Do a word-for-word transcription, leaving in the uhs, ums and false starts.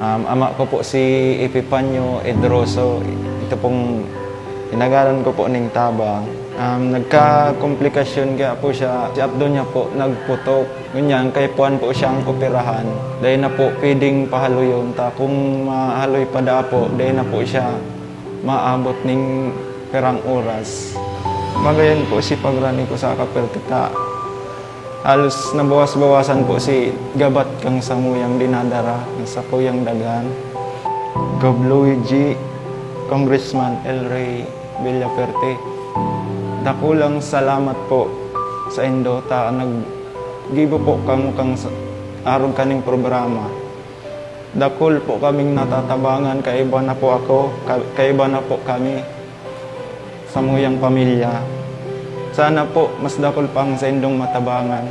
Um, ama ko po si Epifanio Edroso. Ito pong inagaran ko po ning tabang. Um, nagka-komplikasyon kaya po siya. Si Abdo niya po nagputok. Ngunyan, kaipuhan po siyang operahan. Dahil na po pwedeng pahaloyon ta. Kung mahaloy pa da po, dahil na po siya maabot ning pirang oras. Magayon po si pagrani ko sa kapertita. Halos nabawas-bawasan po si gabat kang samuyang dinadara, ang sakuyang dagan. Gov Luigi, Congressman El Rey Villaferte, dakulang salamat po sa indo ta naggibo po kamo kang sa-, arog kaning programa. Dakul po kaming natatabangan, kaiba na po ako, ka-, kaiba na po kami. Samuyang pamilya. Sana po mas dakul pa ang saindong matabangan.